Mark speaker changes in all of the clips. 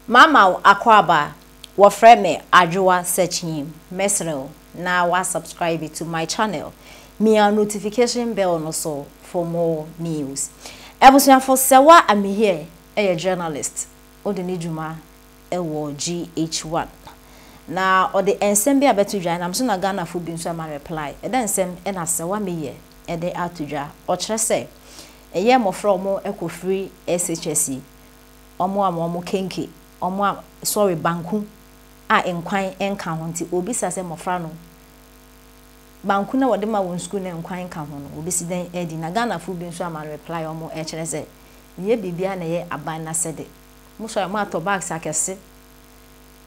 Speaker 1: Mama wo akwaaba, wɔfrɛ me Adwoa Sekyim, mɛsrɛ wo na wa subscribe to my channel, mia notification bell no so for more news. Abusuafo Sɛwa Amihere yɛ journalist, odi ne dwuma wɔ GH1. Na ɔde nsɛm bi abɛto dwa, ɛnam so na Ghanafo bi nso ama reply. Ɛdɛ nsɛm na Sɛwa Amihere de ato dwa? Ɔkyerɛ sɛ ɛyɛ mmɔfra a wɔkɔ firi SHS yi, wɔn a wɔn kenke, wɔn a sorry banku a nkwan nka ho nti obisa sɛ mmɔfra no banku na wɔde ma wɔn sukuu na nkwan nka ho no wɔbɛsi dɛn adi na Ghanafoɔ bi nso ama no reply wɔn ɛkyerɛ sɛ nyɛ biribiara na ɛyɛ aban n'asɛde mo sɔre mo atɔ bags akɛse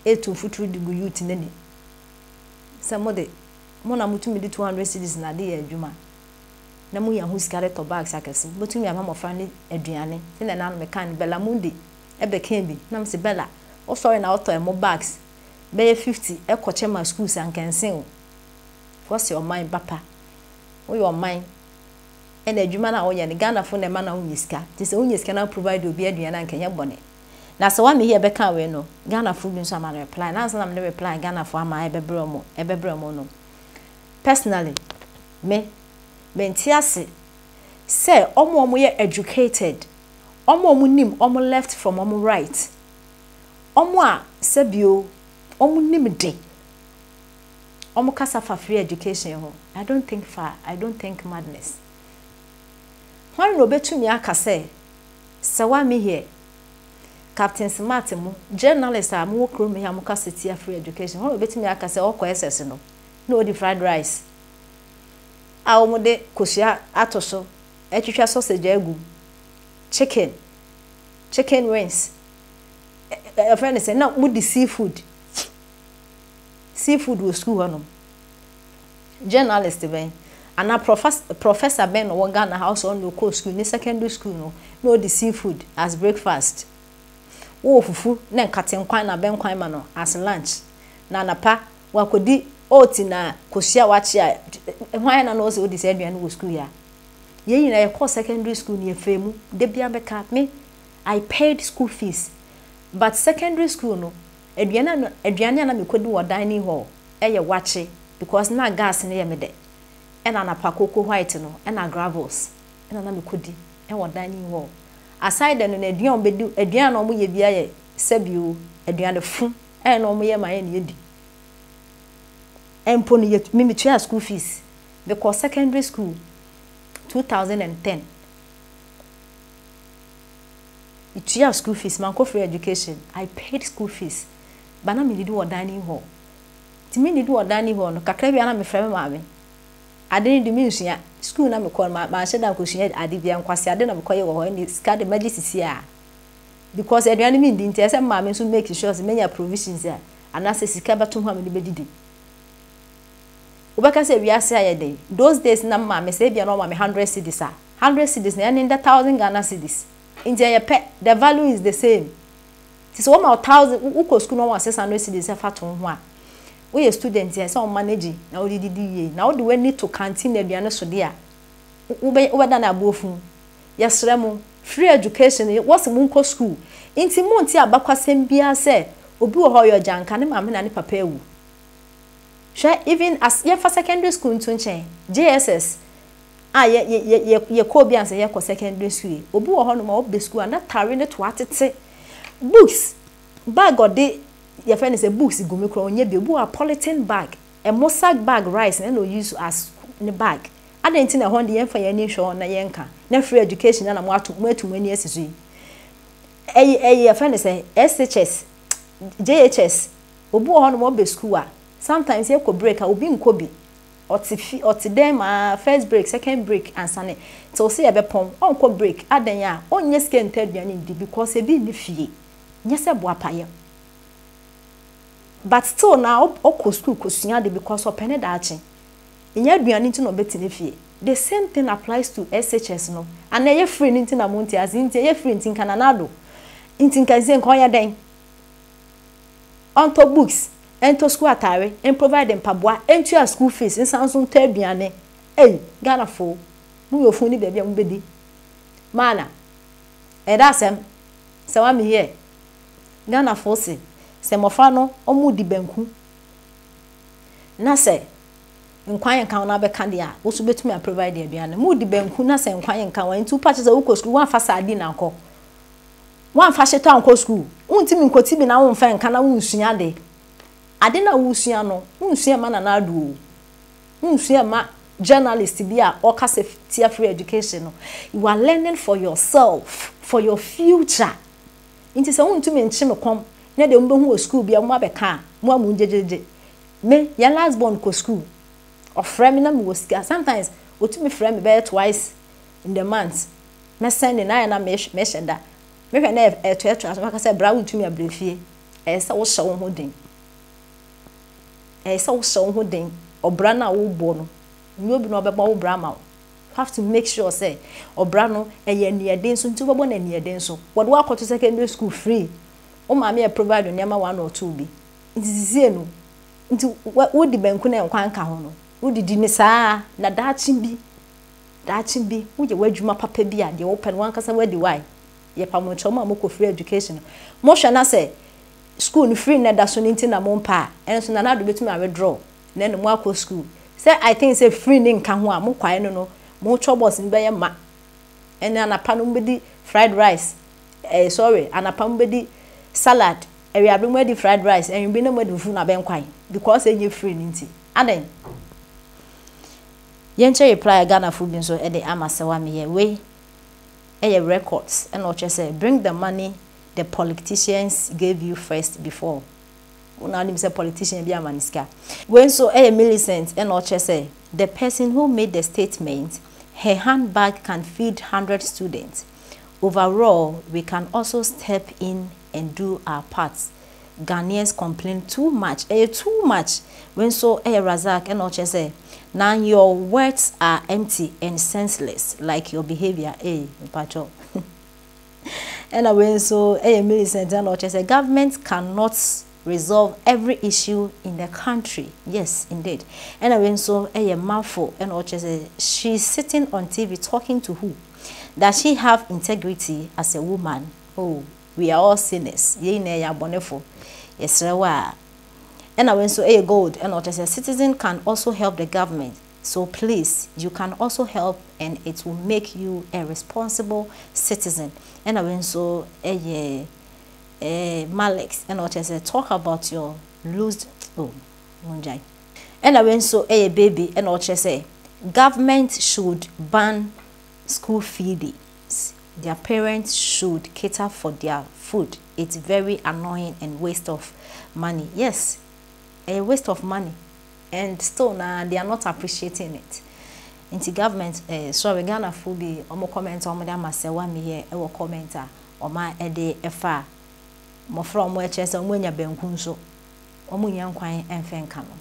Speaker 1: ɛtu mfuturo de gu youth n'ani sɛ mo de mo na motumi de 200 cedis na ade yɛ adwuma na munya ho sika de tɔ bags akɛse. Mobɛtumi ama mmɔfra no aduane. Sɛdeɛ na ano meka no, Bella Mundi bɛkaa bi. Na mese, Bella, wosɔre na wotɔ ɛmo bags bɛyɛ 50 kɔkyɛ ma schools a, anka ɛnsen wo. Wɔse ɔman ba pa. Woyɛ ɔman ɛna adwuma no a woyɛ no, Ghanafoɔ na ɛma na wonya sika. Nti sɛ wonya sika na wo provide obi aduane a, anka ɛnyɛ bɔne. Na sɛ woammehi a ɛbɛka wei no, Ghanafoɔ bi nso ama no reply. Na ansa na mede reply Ghanafoɔ ama a ɛbɛbrɛ wɔn, ɛbɛbrɛ wɔn no, personally, Me, mente ase sɛ wɔn a wɔyɛ educated, wɔn a wɔnim wɔn left from wɔn right, wɔn a sɛbio wɔnim de, wɔn kasa fa free education ho. I don't think far, I don't think madness. Hwan na obetumi aka sɛ, sɛ wa me here, Captain Smart mo, journalist a mowɔ kurom yi a mokasa tia free education, hwan na obetumi aka sɛ ɔkɔ SS no, na odi fried rice? a wɔde kosua ato so atwitwa sausage agu mu, chicken, chicken wings, yɛfrɛ no sɛ na wɔdi seafood, seafood wɔ sukuu hɔnom. Journalist bɛn anaa professor bɛn na ɔwɔ Ghana ha ɔsɛ ɔno ɔkɔɔ sukuu ne secondary school no na ɔdi seafood as breakfast. Wowɔ fufu ne nkate nkwan na abɛnkwan ma no as lunch na anapa Wakɔdi oat na kosua a wakye a, hwan na na ɔsɛ ɔdi saa aduane wɔ sukuu yi a? Yɛn nyinaa yɛkɔɔ secondary school no yɛfaa mu. Da biara mɛka, me, I paid school fees. But secondary school no, aduane a na, aduane a na mekɔdi wɔ dining hall yɛ wakye because na gas no yɛ me dɛ. Ɛna anapa koko white no, ɛna gravels ɛna na mekɔdi wɔ dining hall. Aside ɛno no, aduane a wɔbɛdi, aduane a na wɔyɛ biara yɛ sɛbi o, aduane fo. Ɛna na wɔyɛ ma yɛn na yɛdi. Mpo no yɛ me metuaa school fees. Mekɔɔ secondary school 2010. Metuaa school fees, mankɔ free education. I paid school fees. Ba na medidi wɔ dining hall. Nti medidi wɔ dining hall no, kakra bi a na mefrɛ me maame. Ade no de mensua. School na mekɔ no, manhyɛ da ankɔsua ade biara. Nkwaseade na mekɔyɛ wɔ hɔ. Ɛnde sika de magye sisi a. Because aduane mendi nti ɛsɛ maame nso make sure sɛ menya provisions a anaasɛ sika bɛto ho a mede bɛdidi. Wobɛka sɛ wiase ayɛ den. Those days na maame sɛ ebia na ɔma me 100 cedis a, 100 cedis na ɛne ndɛ 1000 Ghana cedis. Nti ɛyɛ pɛ, the value is the same. Nti sɛ wɔma wo 1000, wokɔ school na wɔma wo 600 cedis sɛ fa to wo ho a, woyɛ student a ɛsɛ sɛ wo manage na wode didi yie. Na wode w'ani to canteen aduane so de a, wobɛdane aboɔfunu. Yɛsrɛ mo, free education no wɔse monkɔ school nti monte abakwasɛm biara sɛ obi wɔ hɔ ɔyɛ ɔgyanka ne maame na ne papa awu. Hwɛ even as yɛmfa secondary school nto nkyɛn, JSS a yɛ yɛ yɛ yɛkɔɔ bi ansa yɛkɔ secondary school yi, obi wɔ hɔnom a ɔba school a n'atare no to atete, books bag ɔde yɛfrɛ no sɛ books gu mu koraa ɔnyɛ bi, obi wɔ hɔ a polythene bag, ɛmo sack bag rice na ɛna ɔuse as ne bag. Adɛn nti na ɛhɔ no de yɛmfa yɛn ani nhwɛ hɔ na yɛnka na free education na moato moatu mo ani asi so yi? Ɛyɛ ɛyɛ yɛfrɛ no sɛ SHS, JHS, obi wɔ hɔ nom ɔbɛ school a sometimes yɛkɔ break a obi nkɔ bi ɔte fi ɔte dan mu aa first break second break ansa ne till sɛ yɛbɛpɔn ɔnkɔ break adɛn a ɔnnya sika ntɔ aduane ndi because ebi nni fie nyɛ sɛ boapayɛ but still na ɔkɔ school kɔsua ade because ɔpɛ ne daakye. Nnyɛ aduane nti na ɔbɛtena fie. The same thing applies to SHS no. Anaa ɛyɛ free no nti na monte ase? Nti ɛyɛ free nti nka Nana Addo nti nka nse nka ɔnyɛ dɛn? Ɔntɔ books, ntɔ school atare, mprovide mpaboa, ntua school fees, nsan nso ntɔ aduane. Ei, Ghanafoɔ, moyɛ ofun ne baabi a mobɛdi. Maana, ɛda asɛm, sɛ wa me here. Ghanafoɔ se, sɛ mmɔfra no wɔredi banku na sɛ nkwan nka ho na abɛka deɛ a, wo nso wobɛtumi a provide aduane. Moredi banku na sɛ nkwan nka ho a, nti wopa kyerɛ sɛ wokɔ sukuu woamfa sardine ankɔ. Woamfa hyetɔ ankɔ sukuu. Wontumi nkɔti bi na womfa nka na wonsua ade. Ade no a wosua no, wonsua mma Nana Addo o. Wonsua mma journalist bi a ɔkasa tia free education no. You are learning for yourself, for your future. Nti sɛ wontumi nkye me kɔm na deɛ mobɛhu wɔ sukuu bia mo abɛka a, mo a mo gyegyegye. Me, yɛn last born kɔ sukuu. Ɔfrɛ me na mewɔ sika. Sometimes, ɔtumi frɛ me bɛyɛ twice in the month. Mɛ send no, ayɛ na mehyɛ da. Mehwɛ na ɛtoatoa so, mɛka sɛ bra wontumi abrɛ fie. Ɛyɛ sɛ wohyɛ wo ho den. Ɛyɛ sɛ wohyɛ wo ho den. Ɔbra no a wobɔ no, nyɛ obi na ɔbɛbɔ wo bra ama wo. You have to make sure sɛ ɔbra no ɛyɛ aniɛden so nti wobɛbɔ no aniɛden so. Wɔde wo akɔto secondary school free. Wo maame yɛ provide nneɛma one or two bi. Nti sisie no, nti wodi banku na nkwan ka ho no, wodidi no saa na daakye bi, daakye bi woyɛ w'adwuma papa bi a deɛ wopɛ no w'ankasa woadi why? Yɛpa mo nkyɛw mo a mokɔ free education no, mohwɛ na sɛ school no free na ɛda so no nti na mompɛ a, ɛno nso Nana Addo bɛtumi a withdraw na ɛne mo akɔ school. Sɛ I think sɛ free no nka ho a, mo kwae no no, mo chobos no bɛyɛ ma. Ɛne anapa no mobɛdi fried rice, eh, sorry, anapa mobɛdi salad, awiabere moadi fried rice, anwummere na moadi fufu na abɛnkwan, because ɛnyɛ free no nti. Adɛn? Yɛnkyɛ reply a Ghanafo bi nso de ama sɛ wameyɛ wei yɛ records ɛna ɔkyerɛ sɛ bring the money the politicians gave you first before wo na wonim sɛ politician bi ama no sika. Wei nso yɛ Millicent ɛna ɔkyerɛ sɛ the person who made the statement her handbag can feed hundred students overall we can also step in and do our part Ghanaians complain too much ɛyɛ too much Wei nso yɛ Razak ɛna ɔkyerɛ sɛ na your words are empty and senseless like your behaviour ei mpakyɛw ɛna wei nso yɛ Millicent ɛna ɔkyerɛ sɛ government cannot resolve every issue in the country yes indeed ɛna wei nso yɛ Mafo ɛna ɔkyerɛ sɛ she is sitting on TV talking to who does she have integrity as a woman oh we are all sinners yɛn nyinaa yɛ abɔnefo yɛsrɛ wo a ɛna wei nso ɛyɛ gold ɛna ɔkyerɛ sɛ citizen can also help the government so please you can also help and it will make you a responsible citizen ɛna wei nso ɛyɛ ɛɛ Malex ɛna ɔkyerɛ sɛ talk about your loose oh mongyae ɛna wei nso ɛyɛ baby ɛna ɔkyerɛ sɛ government should ban school feedings their parents should cater for their food it's very annoying and waste of money yes ɛyɛ waste of money and still na they are not appreciating it nti government eh, sorry Ghana fo bi ɔmo comment a ɔmo de ama sɛ wameyɛ ɛwɔ comment a ɔma ɛde ɛfa mmɔfra ɔmo ɛkyerɛ sɛ ɔmo anya banku nso ɔmo nya nkwan ɛmfɛ nka no.